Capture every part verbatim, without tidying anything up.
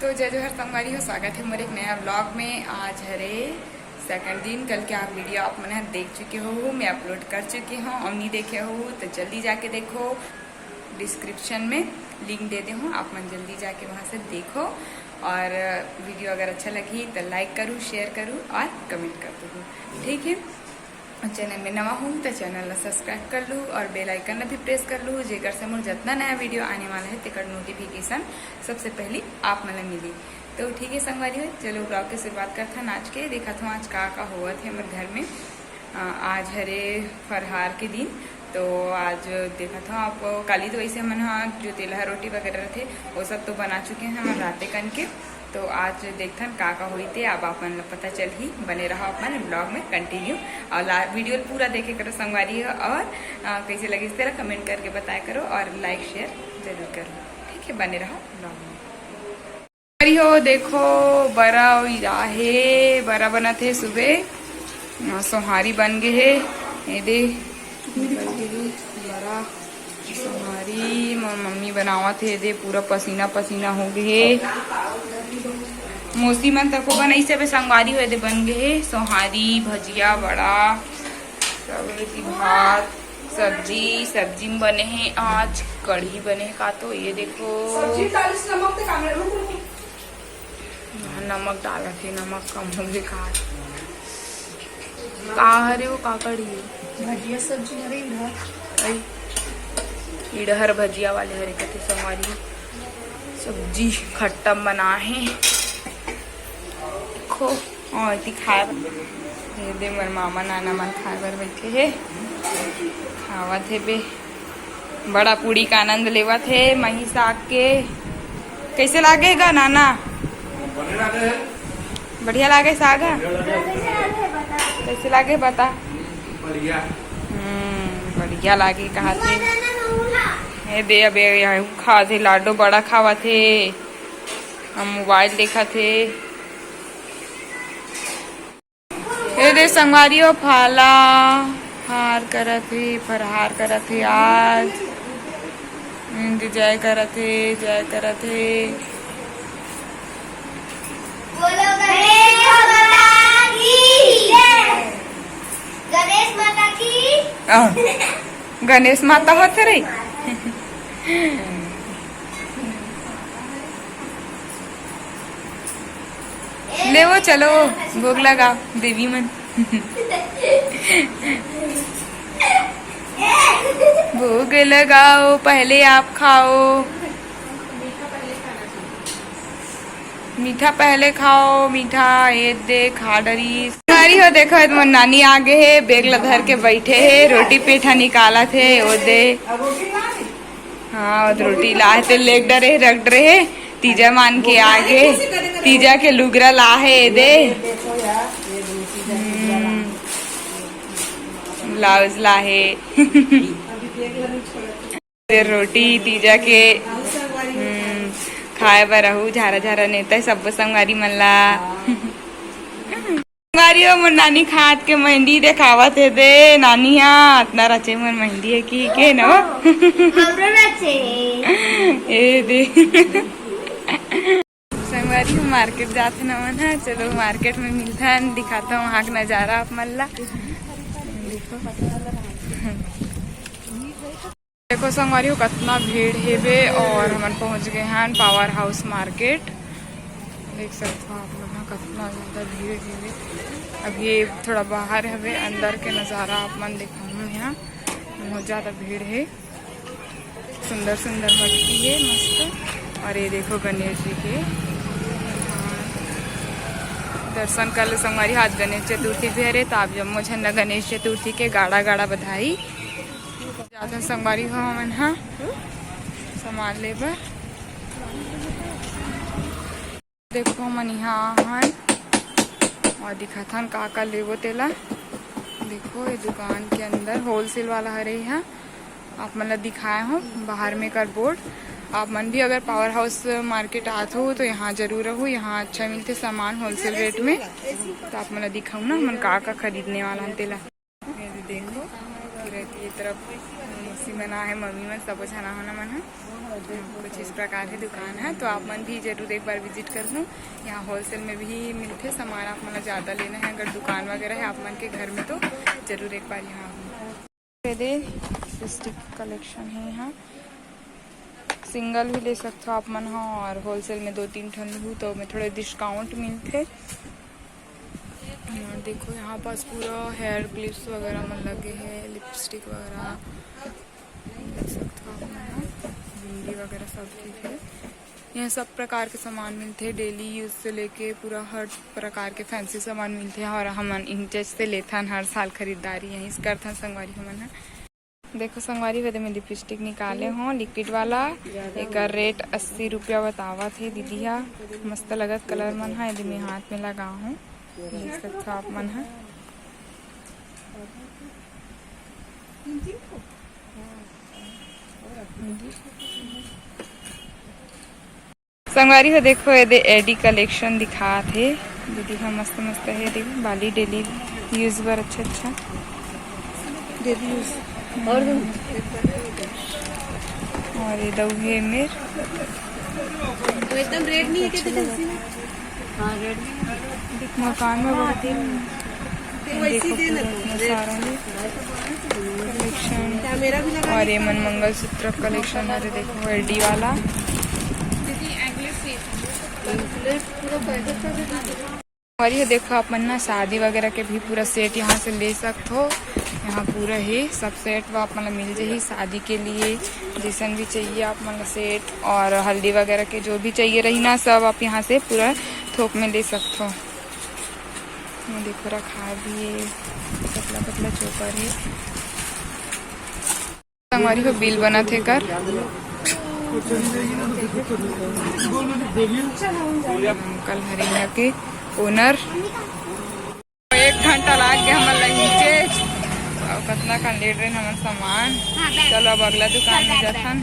तो जय जोहार संगवारी हो, स्वागत है मोर एक नया व्लॉग में। आज हरे सेकंड दिन, कल के आप वीडियो आप मन ह देख चुके हो, मैं अपलोड कर चुके हूँ, और नहीं देखे हो तो जल्दी जाके देखो, डिस्क्रिप्शन में लिंक दे दे हूँ, आप मन जल्दी जाके वहाँ से देखो। और वीडियो अगर अच्छा लगी तो लाइक करूँ, शेयर करूँ और कमेंट कर दो, ठीक है। चैनल में नवा हो तो चैनल ला सब्सक्राइब कर लू और बेल आइकन ला भी प्रेस कर लू, जेकर से मोर जितना नया वीडियो आने वाला है तेकर नोटिफिकेशन सबसे पहले आप मन ला मिली। तो ठीक है संगवारी हो, चलो व्लॉग के शुरुआत करथन आज के। देखत हो आज का का होवत है हमर घर में। अ, आज हरे फरहार के दिन, तो आज देखत हो आप, काली तो वैसे हमन हा जो तेलहा रोटी वगैरह रथे वो सब तो बना चुके हैं हमन राते कन के। तो आज देखथन का का होई ते, अब आप मन ला पता चलही, बने रहो आप मन व्लॉग में कंटिन्यू। और ला वीडियो पूरा देखे करो संगवारी हो, और अ, कैसे लगिस तेला कमेंट करके बताया करो और लाइक शेयर जरूर करो, ठीक है, बने रहो व्लॉग में। अरे हो देखो, बरा उइरा हे, बरा बनत हे सुबह, अ, सोहारी बन गे हे, ये दे बन गे हे बरा। सोहारी मोर मम्मी बनावत हे, दे पूरा पसीना पसीना हो गे हे। मौसी मन तको बनाइस हे, अबे संगवारी हो, दे बन गे हे सोहारी, भजिया, बड़ा, सब एती भात, सब्जी, सब्जी में बने हे आज कढ़ी बने हे का, तो ये देखो। सब्जी में डालिस नमक ते कांगड़ा, रुक, रुक, रुक। हाँ, नमक डालत हे, नमक कम हो गे का। का हरे वो, का कढ़ी हे? भजिया सब्जी हरे इधर। अई, इडहर भजिया वाले हरे कथे संगवारी। सब्जी खट्टा बना हे। देखो, और एती खाए बर। ये दे मोर मामा नाना मन खाए बर बैठे हे। खावत हे बे। बड़ा पूड़ी का आनंद लेवत हे मही साग के। कैसे लागे गा नाना? बढ़िया लागे साग? कैसे लागे बता। बढ़िया। हम्म, बढ़िया लागे कहा थे। ए दे, अबे यहाँ खा थे लाडो, बड़ा खावा थे। हम मोबाइल देखा थे। ए दे संगवारी हो, फाला हार करत हे, फरहार करत हे आज। इंतजार करत हे, जय करत हे। बोलो गणेश माता की जय। गणेश माता की। आ, गणेश माता होत रही। ले वो चलो, भोग लगाओ देवी मन। भोग लगाओ, पहले आप खाओ। मीठा पहले खाओ, मीठा। ए दे खा डरी। अरे हो देखो, ए मोर नानी आ गे हे, बैग ला धर के बैठे हे, रोटी पेठा निकालत हे, ओ दे। हाँ, वो तो रोटी लाहे ते लेग डरे, रख डरे हे। तीजा मान के आगे, तीजा के लुगरा लाहे दे। हम्म, ब्लाउज लाहे। ते रोटी तीजा के, हम्म, खाए बर रहू, झारा झारा नेता सब्बो संगवारी मन ला। संगवारी हो, मोर नानी खात के मेहंदी देखावत हे दे। नानी हा, अतना रचे मोर मेहंदी हे कि के न हो? हमरो रचे हे। ए दे। संगवारी हो, मार्केट जात हे नमन हा। चलो मार्केट में मिलथन, दिखाता हूँ वहाँ के नजारा आप मन ला। देखो। देखो संगवारी हो, कतना भीड़ हेबे और हमन पहुंच गए हन पावर हाउस मार्केट। देख सकते हो आप लोग यहाँ कतना ज़्यादा भीड़ हेबे। अब ये थोड़ा बाहर हवे, अंदर के नज़ारा आप मन दिखाऊँ यहाँ, बहुत ज़्यादा भीड़ हे। सुंदर सुंदर मटकी हे मस्त। और ये देखो गणेश जी के, हाँ, दर्शन कर लो संगवारी। आज गणेश चतुर्थी भी हरे, तो आप जम्मो झन ला गणेश चतुर्थी के गाड़ा गाड़ा बधाई। जाथन संगवारी हो हमन हा सामान ले बर। देखो हमन यहाँ आहन और दिखाथन का का लेबो तेला। देखो ये दुकान के अंदर होलसेल वाला हरे यहाँ, आप मन ला दिखाए हो बाहर में कर बोर्ड। आप मन भी अगर पावर हाउस मार्केट आत हो तो यहाँ जरूर रहू, यहाँ अच्छा मिलथे सामान होलसेल रेट में। तो आप मन ला दिखाऊँ ना हमन का का खरीदने वाला हन तेला। ये दे देखो, पूरा ये तरफ मौसी मन आहे, मम्मी मन, सबो झन आहो ना मन ह। कुछ इस प्रकार के दुकान है, तो आप मन भी जरूर एक बार विजिट करहू। यहाँ होलसेल में भी मिलथे सामान, आप मन ला ज्यादा लेना है, अगर दुकान वगैरह है आप मन के घर में, तो जरूर एक बार यहाँ आहू। ये दे लिपस्टिक कलेक्शन है, यहाँ सिंगल भी ले सकथो आप मन ह, और होलसेल में दो तीन ठन लहू तो ओमे थोड़ा डिस्काउंट मिलथे। और देखो, यहाँ पास पूरा हेयर क्लिप्स वगैरह मन लगे हैं, लिपस्टिक वगैरह देख सकथो आप मन ह, बिंदी वगैरह सब चीज है। यहाँ सब प्रकार के सामान मिलथे, डेली यूज से लेके पूरा हर प्रकार के फैंसी सामान मिलथे। और हमन इंचेस से लेथन, हर साल खरीदारी यहीं से करथन संगवारी हमन ह। देखो संगवारी हो, एदे मैं लिपस्टिक निकाले हों लिक्विड वाला। एकर रेट अस्सी रुपया बतावत हे दीदी हा। मस्त लगत कलर मन हा, एदे मैं हाथ में लगा हों, देख सकथो आप मन हा। संगवारी हो देखो, एदे एडी कलेक्शन दिखात हे दीदी हा, मस्त मस्त हे। देखो बाली डेली यूज बर अच्छा अच्छा। Daily use. और और ये दऊ हे मेर। वो एकदम रेड नहीं है क्या? हाँ, रेड नहीं है। मकान में बढ़ती हूँ। देखो पूरा इतना सारा है कलेक्शन। और ये मन मंगलसूत्र कलेक्शन है, देखो एडी वाला। और ये देखो, आप मन ना शादी वगैरह के भी पूरा सेट यहाँ से ले सकथो। यहाँ पूरा ही सब सेट वो आप मन ला मिल जाही शादी के लिए, जैसन भी चाहिए आप मन ला सेट। और हल्दी वगैरह के जो भी चाहिए रही ना, सब आप यहाँ से पूरा थोक में ले सकथो। ये देखो, रखा भी है, पतला पतला चोकर है। संगवारी हो, बिल बनत हे कर। अंकल हरे यहाँ के ओनर। एक घंटा लाग गया हमन ला नीचे। और कितना कन ले रहे हमन सामान। चलो अब अगला दुकान में जाथन।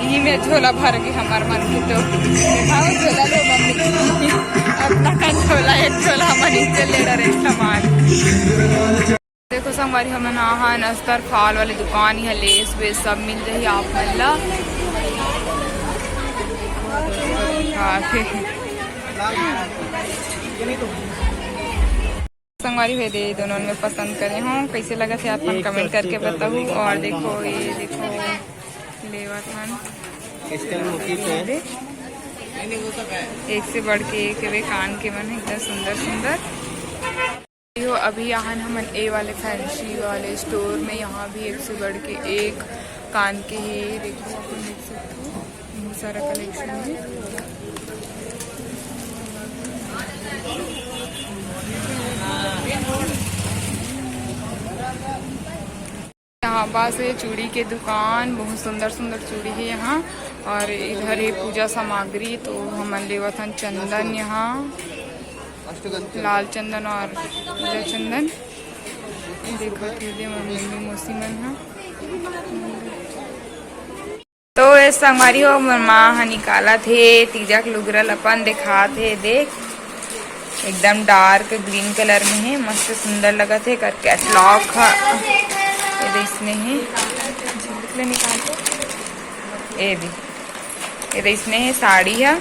इही में झोला भर गे हमर मन के तो। दिखाओ झोला लो मम्मी। अपना का झोला, एक झोला हमर नीचे ले डरे सामान। देखो संगवारी, हमन आहान अस्तर फाल वाले दुकान, यहाँ लेस वेस सब मिल जाही आप मन ला। संगवारी हो दे, दोनों में पसंद करे हों, कैसे लगत हे आप मन कमेंट करके बताहू। और देखो, ये देखो लेवत हन। एक से बढ़ के एक वे कान के मन एकदम सुंदर सुंदर। यो अभी आहन हमन ए वाले फैंसी वाले स्टोर में, यहाँ भी एक से बढ़ के एक कान के हे। देखो, आप मन देख सकते हो, बहुत सारा कलेक्शन है। यहाँ पास है चूड़ी के दुकान, बहुत सुंदर सुंदर चूड़ी है यहाँ। और इधर है पूजा सामग्री, तो हमन लेवत हन चंदन यहाँ, लाल चंदन और पीला चंदन। देखो, दे मन मम्मी मौसी मन ह। तो ये संगवारी हो, मोर माँ ह निकालत हे तीजा के लुगरा ल अपन, देखात हे। देख, एकदम डार्क ग्रीन कलर में हे, मस्त सुंदर लगत हे। एकर कैटलॉग ह, ये दे इसने हे, झिलक ले निकाल के। ये दे, ये दे इसने हे साड़ी ह,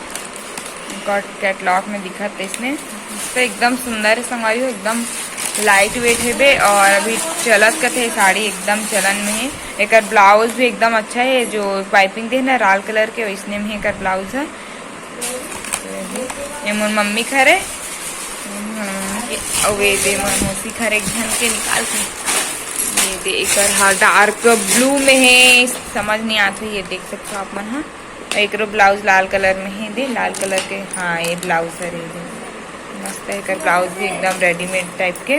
कैटलॉग में दिखत हे इसने। तो एकदम सुंदर हे संगवारी हो, एकदम लाइट वेट हेबे। और अभी चलत कथे साड़ी, एकदम चलन में हे। एकर ब्लाउज भी एकदम अच्छा हे, जो पाइपिंग दे हे ना लाल कलर के, वैसने में हे एकर ब्लाउज ह। ये मोर मम्मी खरे, अउ ये दे मोर मौसी खरे एक झन के निकाल के। ये दे एकर हा डार्क ब्लू में हे, समझ नहीं आत हे, ये देख सकथो आप मन हा। एकरो ब्लाउज लाल कलर में हे, दे लाल कलर के, हाँ, ये ब्लाउज हरे दे, मस्त हे। एकर ब्लाउज भी एकदम रेडीमेड टाइप के।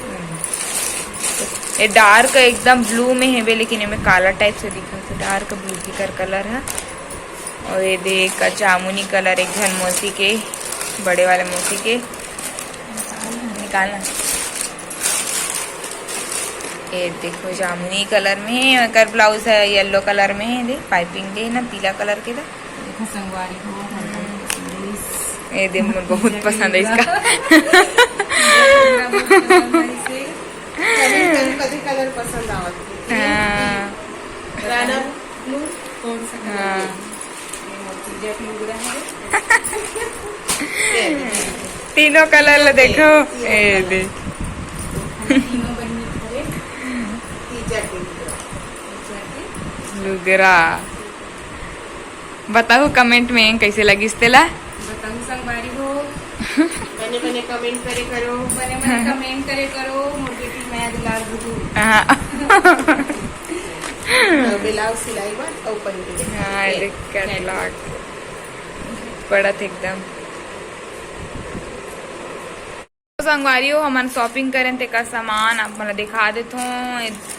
हम्म। ये डार्क एकदम ब्लू में हेबे, लेकिन एमे काला टाइप से दिखत हे, डार्क ब्लू के कर कलर ह। और ये देख, जामुनी कलर एक झन मौसी के, बड़े वाले मौसी के, निकालना। ये देखो, जामुनी कलर में हे, एकर ब्लाउज ह येलो कलर में हे, देख पाइपिंग दे ना पीला कलर के। देखो संगवारी हो, ये दे, मोर बहुत पसंद है इसका। कभी कलर पसंद आवत है। हाँ। राना ब्लू, कौन सा कलर हाँ। है? ये मोर जीजा के लुगरा है। तीनों कलर ला देखो। ये दे। तीनों बहिनी खड़े। जीजा के लुगरा। जीजा के। लुगरा। बताओ कमेंट में कैसे लगिस तेला। बताओ संगवारी हो। बने बने कमेंट करे करो। बने बने कमेंट करे करो। मोर बेटी नया दुलार गुरु। हाँ। ब्लाउज सिलाई बर अउ पहन के हाँ, देख कैटलॉग। पड़त एकदम। तो संगवारी हो, हमन शॉपिंग करेन, तेकर सामान आप मन ला दिखा देथों।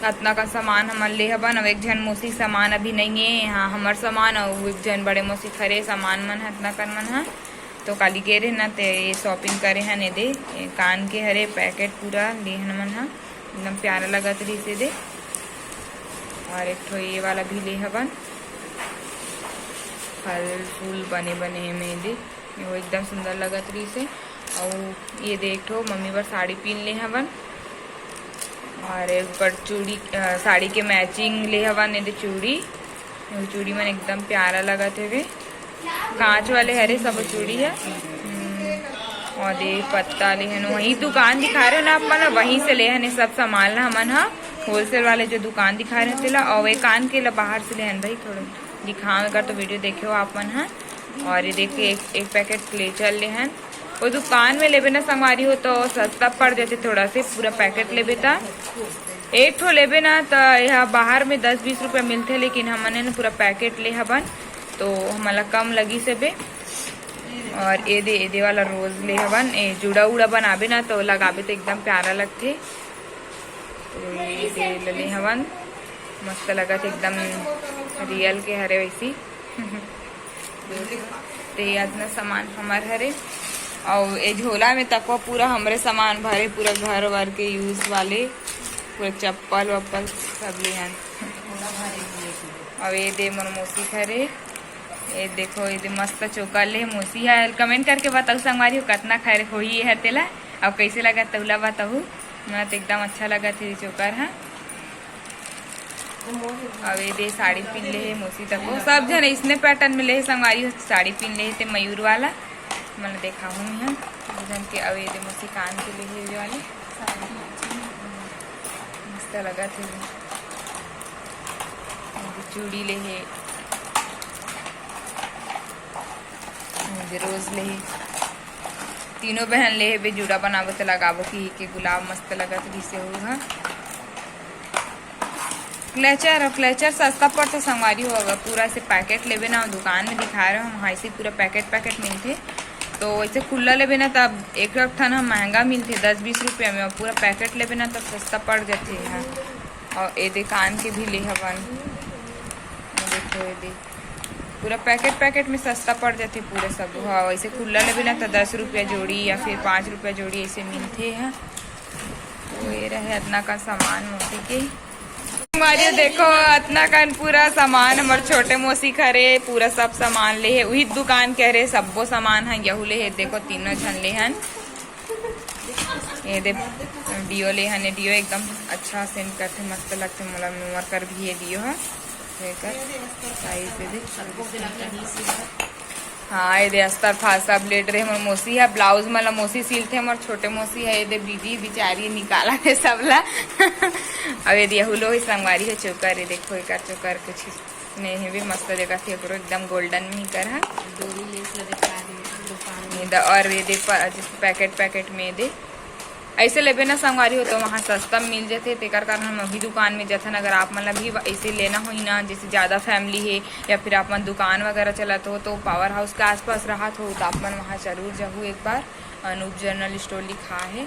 अतना का सामान हमन ले हबन, अउ एक झन मौसी सामान अभी नइये। हाँ, हमर सामान अउ एक झन बड़े मौसी खरे सामान मन ह, अतना कन मन ह। तो काली गे रहे ना, ते ये शॉपिंग करे हन, ये दे, ये कान के हरे पैकेट पूरा ले हन मन ह, एकदम प्यारा लगत रहिस ये दे। और एक ठो ये वाला भी ले हवन, फल फूल बने बने हे में दे। ये वो एकदम सुंदर लगत रहिस हे। अउ ये दे एक ठो मम्मी बर साड़ी पीन ले हवन, और एक ऊपर चूड़ी, अ, साड़ी के मैचिंग ले हवन ये दे चूड़ी। ये चूड़ी मन एकदम प्यारा लगत हेवे, कांच वाले हरे सब चूड़ी हे। हम्म, और दे पत्ता ले हन, वही दुकान दिखा रहे हो ना आप मन, वहीं से ले हन ये सब सामान ला हमन ह, होलसेल वाले जो दुकान दिखा रहे हो तेला। और ये कान के ला बाहर से ले हन भाई, थोड़ा दिखाओ, अगर तो वीडियो देखे हो आप मन ह। और ये देखिए, एक, एक पैकेट क्लेचर ले हन। वो दुकान में लेबे ना संगवारी हो तो सस्ता पड़ जाथे थोड़ा से, पूरा पैकेट लेबे ता। एक ठो लेबे ना त यहाँ बाहर में दस बीस रुपया मिलथे, लेकिन हमन ने ना पूरा पैकेट ले हबन तो हमन ला कम लगिस हेबे। और ए दे, ए दे वाला रोज ले हवन, ए जुड़ा उड़ा बनाबे ना तो लगाबे तो एकदम प्यारा लगथे। तो ये दे ले हवन, मस्त लगत हे एकदम, रियल के हरे वैसी। ते अतना सामान हमर हरे, अउ ए झोला में तको पूरा हमरे सामान भरे, पूरा घर वर के यूज वाले, पूरा चप्पल वप्पल सब ले हन। अउ ए दे मोर मौसी हरे, ए देखो, ए दे मस्त चोकर ले मौसी ह। कमेंट करके बताऊ संगवारी हो, कतना खैर होही ए ह तेला, अउ कैसे लगा तौला बताऊ। मोला तो एकदम अच्छा लगत हे चोकर ह। अउ ए दे साड़ी पीन ले हे मौसी तको, सब झन इसने पैटर्न में ले हे संगवारी हो, साड़ी पीन ले हे ते मयूर वाला। मन देखाहूँ मैं दू झन के। अउ ए दे मौसी कान के ले हे ये वाले, मस्त लगत हे। ए दे चूड़ी ले हे, ए दे रोज ले हे। तीनों बहन ले हेबे, जुड़ा बनाबो त लगाबो कि के गुलाब मस्त लगत रहिसे ओहू ह। क्लेचर, क्लेचर सस्ता पड़थे संगवारी हो, अगर पूरा ऐसे पैकेट लेबे ना, दुकान में दिखा रहे हो हम, हाँ, ऐसे पूरा पैकेट, पैकेट मिलथे। तो ऐसे खुल्ला लेबे ना, तब एक, एक ठन ह महंगा मिलथे, दस बीस रुपया में, और पूरा पैकेट लेबे ना, तब सस्ता पड़ जाथे ह। और ए दे कान के भी ले हवन, ये देखो, ये दे पूरा पैकेट, पैकेट में सस्ता पड़ जाथे पूरा सब। हाँ, ऐसे खुल्ला लेबे ना, तो दस रुपया जोड़ी या फिर पाँच रुपया जोड़ी ऐसे मिलथे ह। तो ये रहे अतना का सामान मौसी के। संगवारी हो देखो, अतना कन पूरा सामान हमर छोटे मौसी खरे, पूरा सब सामान ले हे, उही दुकान के हरे, सब्बो सामान ह, यहू ले हे। देखो, तीनों झन ले हन। ये दे डियो ले हन, ये डियो एकदम अच्छा सेंट करथे, मस्त लगथे मोला। मोर कर भी ये डियो ह, एकर साइज दे दे। हाँ, ये दे अस्तर फा सब लेट रहे। मोर मौसी ह, ब्लाउज मन ला मौसी सिलथे, मोर छोटे मौसी ह। ये दे बीजी बिचारी निकाला हे सबला। अब ये दे यहू लो, संगवारी ह चोकर, ये देखो एकर चोकर कुछ नहीं हे भी मस्त जगह थे, पूरा एकदम गोल्डन में ही कर हा। डोरी लेस ला दिखा दे, दुकान में। ये दे, और ये दे प-, जैसे पैकेट, पैकेट में ये दे। ऐसे लेबे ना संगवारी हो तो वहाँ सस्ता मिल जाथे, तेकर कारण हम अभी दुकान में जाथन। अगर आप मन ला भी ऐसे लेना होही ना, जैसे ज़्यादा फैमिली है या फिर आप मन दुकान वगैरह चलात हो तो पावर हाउस के आसपास रहत हो तो आप मन वहाँ जरूर जाहू एक बार। अनूप जनरल स्टोर लिखा है।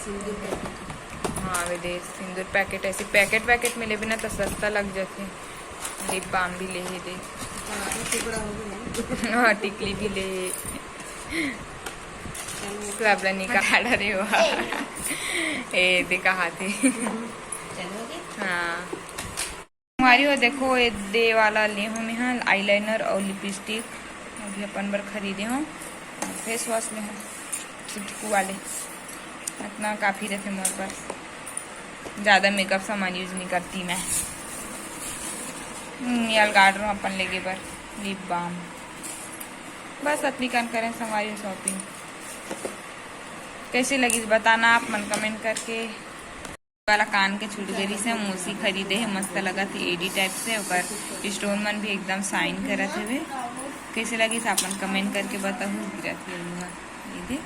सिंदूर पैकेट। हाँ, वे दे सिंदूर पैकेट, ऐसे पैकेट, पैकेट में लेबे ना तो सस्ता लग जाथे। लिप बाम भी ले हे दे। हाँ, ये टुकड़ा हो गया। हाँ, टिकली भी ले हे। चलो। सब ला निकाल डरे हुआ। ए, दे कहा थे। चलोगे? हाँ। संगवारी हो देखो, ये दे वाला ले हूँ मैं, हाँ, eyeliner और lipstick अभी अपन बर खरीदे हूँ। फेस वॉश ले हन चुटकू वाले, अतना काफी रथे मोर बर। ज्यादा मेकअप सामान यूज नहीं करती मैं। हम्म, ये लगा रहा हूँ अपन लेगे बर लिप बाम। बस अतनी कन करें संगवारी शॉपिंग। कैसे लगी बताना आप मन कमेंट करके। वाला कान के छूट गई से मौसी खरीदे है, मस्त लगत हे एडी टाइप से, ओकर स्टोन मन भी एकदम शाइन करत हवे। कैसे लगी आप मन कमेंट करके बताहू। गिरत हे ओमा, ये दे।